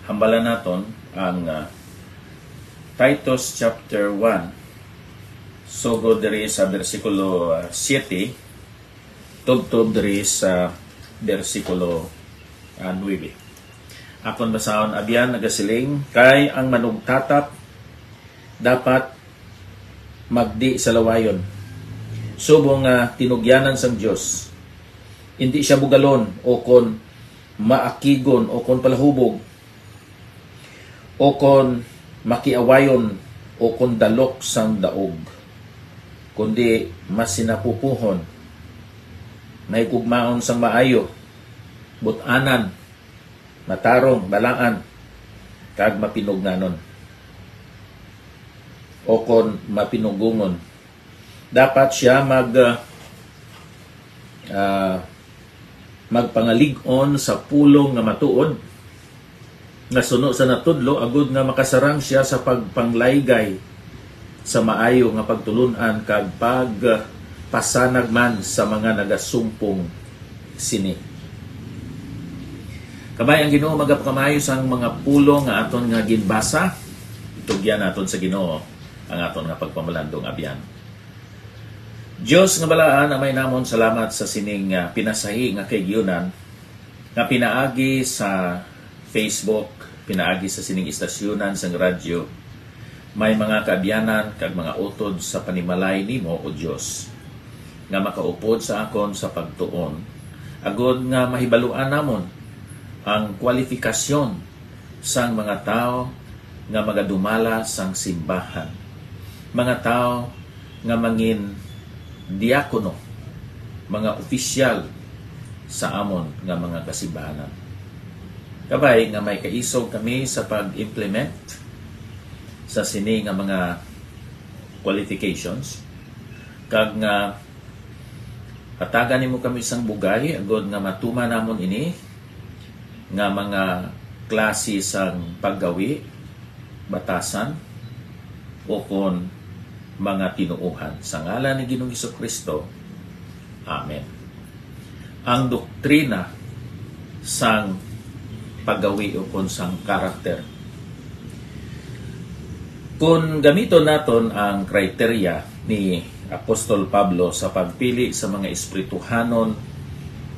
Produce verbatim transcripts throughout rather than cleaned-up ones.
Hambalan naton ang, ah, Titus chapter one, sugod diri sa bersikulo, ah, siete, tubtob diri sa bersikulo, ah, nuebe. Akon basahon, abyan, nagasiling, "Kay ang manugtatap dapat magdi sa lawayon, subong nga tinugyanan sang Dios. Indi siya bugalon, o kon maakigon, o kon palahubog, o kon makiawayon, o kon dalok sang daog, kundi masinapupuhon, mahigugmaon sang maayo, but-anan, matarong, balaan, kag mapinugnganon, o kon mapinugungon. Dapat sia mag, ah, ah, magpangalig-on sa pulong nga matuod, nga suno sa natudlo, agud nga makasarang sia sa pagpanglaygay sa maayo nga pagtulon-an kag pagpasanag man sa mga nagasumpong sini." Kabay ang Ginoo magapakamayo sang mga pulong nga aton nga ginbasa. Itugyan naton sa Ginoo ang aton nga pagpamalandong, abyan. Dios nga balaan, Amay namon, salamat sa sining, ah, pinasahi nga kahigayunan nga pinaagi sa Facebook, pinaagi sa sining istasyonan sang radyo, may mga kaabyanan kag mga utod sa panimalay nimo, O Dios, nga makaupod sa akon sa pagtuon, agod nga mahibaluan namon ang kwalifikasyon sang mga tawo nga magadumala sang simbahan, mga tawo nga mangin diakono, mga opisyal sa amon nga mga kasimbahanan. Kabay nga may kaisog kami sa pag-implement sa sini nga mga qualifications, kag nga hatagan nimo kami sang bugay agod nga matuman namon ini nga mga klase sang paggawi, batasan, o kon mga tinuohan. Sa ngalan ni Ginoong Jesu-Cristo, amen. Ang doktrina sang paggawi o kon sang karakter. Kon gamiton naton ang kriteriya ni Apostol Pablo sa pagpili sa mga espirituhanon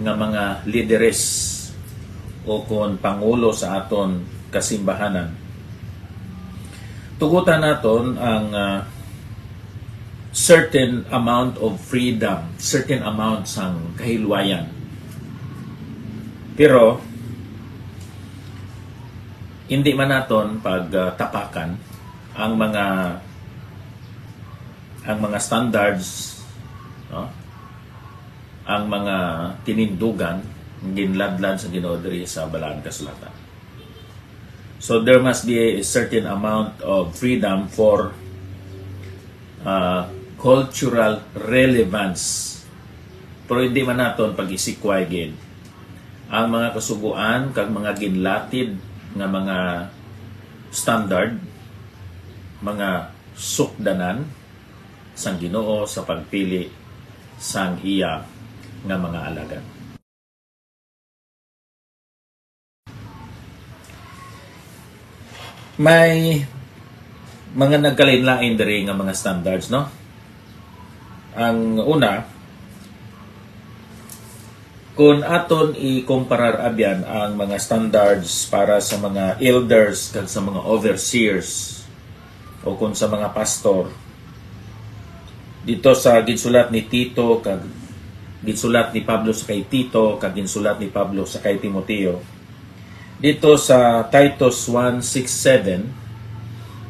nga mga lideres o kon pangulo sa aton kasimbahanan, tugutan naton ang, ah, certain amount of freedom, certain amount sang kahilwayan. Pero hindi man naton pagtapakan ang mga, ang mga standards, no? Ang mga tinindugan nga ginladlad sa Ginoo diri sa Balaan Kasulatan. So there must be a certain amount of freedom for, uh, cultural relevance. Pero hindi man naton pag-isikway gid ang mga kasugoan kag mga ginlatid nga mga standard, mga sukdanan sang Ginoo sa pagpili sang iya nga mga alagad. May mga nagkalainlain diri nga mga standards, no? Ang una, kung aton ikumparar, abyan, ang mga standards para sa mga elders kag sa mga overseers o kung sa mga pastor, dito sa ginsulat ni Tito kag ginsulat ni Pablo sa kay Tito kag ginsulat ni Pablo sa kay Timoteo, dito sa Titus one six seven,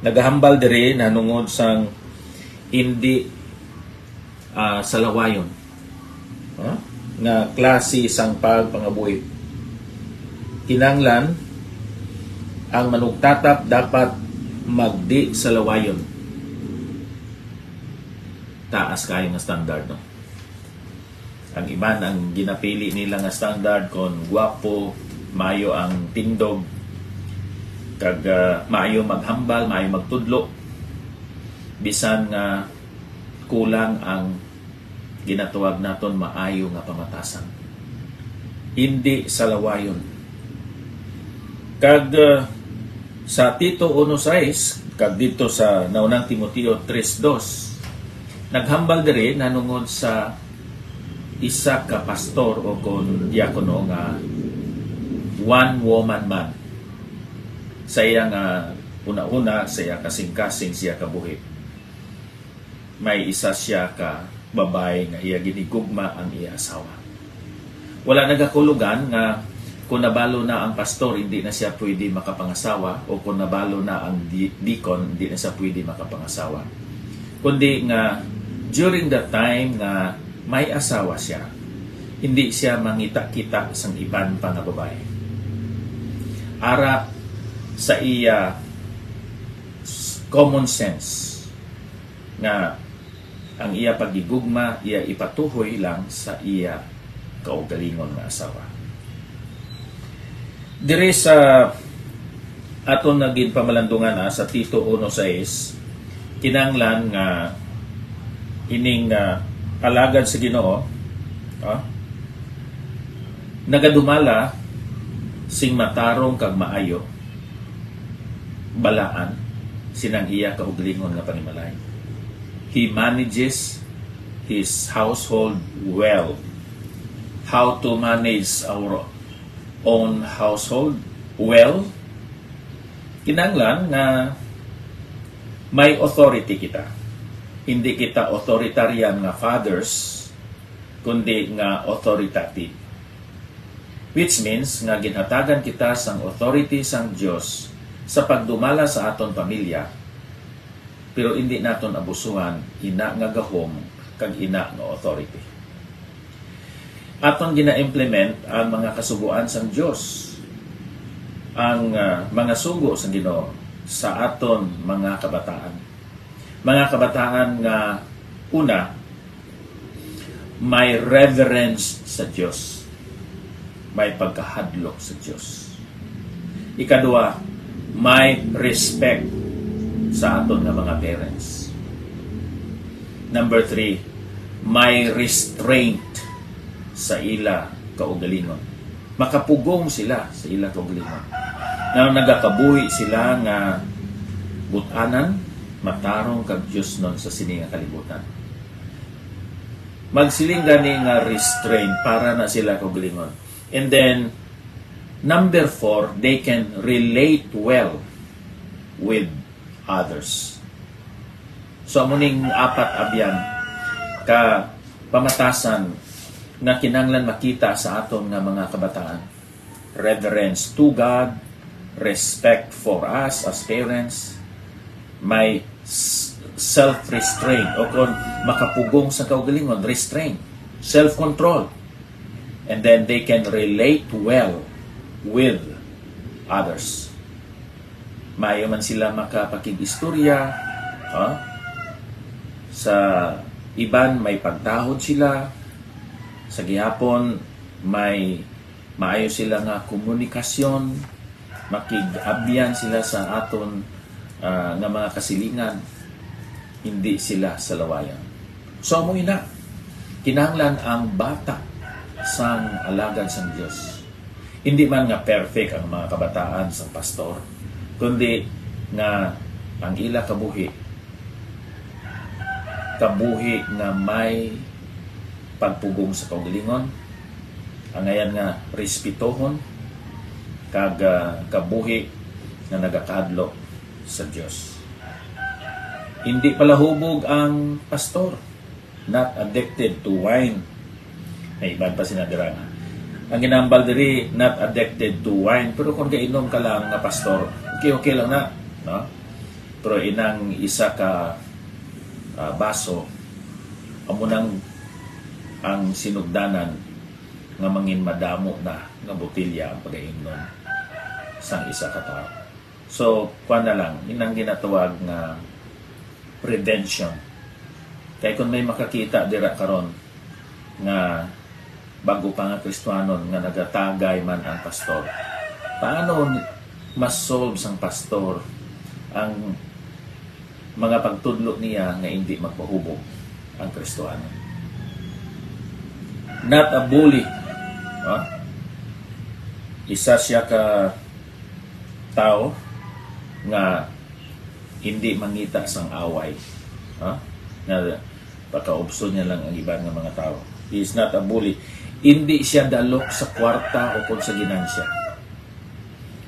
nagahambal diri nahanungod sang indi, ah, salawayon, ah, nga klase sang pagpangabuhi. Kinahanglan ang manugtatap dapat magdi salawayon. Taas kayo nga standard, no? Ang iban, ang ginapili nila nga standard, kon gwapo, maayo ang tindog, kag, ah, maayo maghambal, maayo magtudlo, bisan nga kulang ang ginatawag naton maayo nga pamatasan. Hindi salawayon. Kag, ah, Sa Tito uno sais kag didto sa naunang Timoteo tres dos, naghambal diri nanungod sa isa ka pastor o kon diakono nga one woman man. Sa iya nga una-una, sa iya kasing-kasing, sa iya kabuhi, may isa siya ka babayi nga iya ginigugma ang iya asawa. Wala nagakulugan nga kung nabalo na ang pastor, hindi na siya pwede makapangasawa, o kung nabalo na ang di-, deacon, hindi na siya pwede makapangasawa. Kundi nga, during the time nga may asawa siya, hindi siya mangita-kita sang iban pa nga babayi. Ara sa iya s-, common sense nga ang iya paghigugma iya ipatuhoy lang sa iya kaugalingon nga asawa. Diri sa aton nga ginpamalandungan, ah, sa Tito uno sais, kinahanglan nga ining, ah, alagad sa Ginoo, ah, nagadumala sing matarong kag maayo, balaan sinang iya kaugalingon nga panimalay. He manages his household well. How to manage our own household well? Kinahanglan nga may authority kita. Hindi kita authoritarian nga fathers, kundi nga authoritative. Which means nga ginhatagan kita sang authority sang Dios sa pagdumala sa aton pamilya, pero indi naton abusuhan ina nga gahom kag ina nga authority. Aton gina-implement ang mga kasugoan sang Dios, ang, ah, mga sugo sang Ginoo sa aton mga kabataan. Mga kabataan nga, una, may reverence sa Dios, may pagkahadlok sa Dios. Ikadua, may respect sa aton nga mga parents. Number three, may restraint sa ila kaugalingon. Makapugong sila sa ila kaugalingon. Nga nagakabuhi sila nga but-anan, matarong kag diosnon sa sini nga kalibutan. Magsiling gani nga restraint para na sila kaugalingon. And then, number four, they can relate well with others. So, amo ning apat abyan ka pamatasan nga kinahanglan makita sa aton nga mga kabataan. Reverence to God, respect for us as parents, may s-, self-restraint, o kon makapugong sa kaugalingon, restraint, self-control. And then they can relate well with others. Maayo man sila makapakig-istorya, ha? Sa iban, may pagtahod sila. Sa gihapon, may maayo sila nga komunikasyon, makig-abyan sila sa aton, ah, nga mga kasilingan, hindi sila salawayan. So, amo ina, kinahanglan ang bata sang alagad sang Dios. Hindi man nga perfect ang mga kabataan sang pastor, kundi nga ang ila kabuhi, kabuhi nga may pagpugong sa kaugalingon, angayan nga respetohon, kag, ah, kabuhi nga nagakahadlok sa Dios. Hindi palahubog ang pastor, not addicted to wine. May iban pa sila dira nga, ang ginambal diri, not addicted to wine. Pero kung gainom ka lang nga pastor, okay, okay lang na, no? Pero inang isa ka, ah, baso, amo nang ang sinugdanan nga mangin madamo na nga botelya ang pagainom sang isa ka tawo. So, kuwan na lang, inang ginatawag nga prevention. Kay kung may makakita dira karon nga bago pa nga Kristiyanon nga nagatagay man ang pastor, paano ni-, mas-solve sang pastor ang mga pagtudlo niya nga hindi magpahubog ang Kristiyanon? Not a bully. Ha? Isa siya ka tawo nga hindi mangita sang away. Ha? Nga pakaubson niya lang ang iban nga mga tawo. He is not a bully. Hindi siya dalok sa kwarta o kung sa ginansya.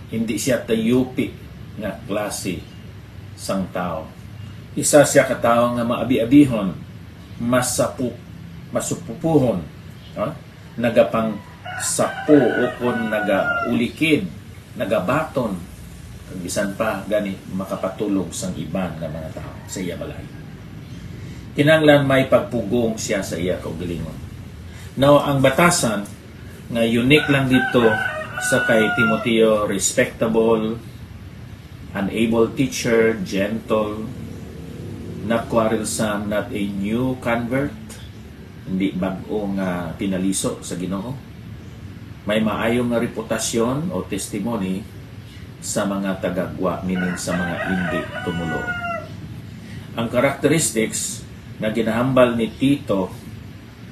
Hindi siya tayupi nga klase sang tawo. Isa siya ka tawo nga maabi-abihon, masapu-, masupupuhon, ha? Nagapangsapo o kon nagaulikid, nagabaton, kag bisan pa gani makapatulog sang iban nga mga tawo sa iya balay. Kinahanglan may pagpugong siya sa iya kaugalingon. Now, ang batasan nga unique lang dito sa kay Timoteo, respectable, an able teacher, gentle, not quarrelsome, not a new convert, hindi bag-o nga pinaliso sa Ginoo. May maayo nga reputasyon o testimony sa mga tagagwa, meaning sa mga indi tumoluo. Ang characteristics nga ginahambal ni Tito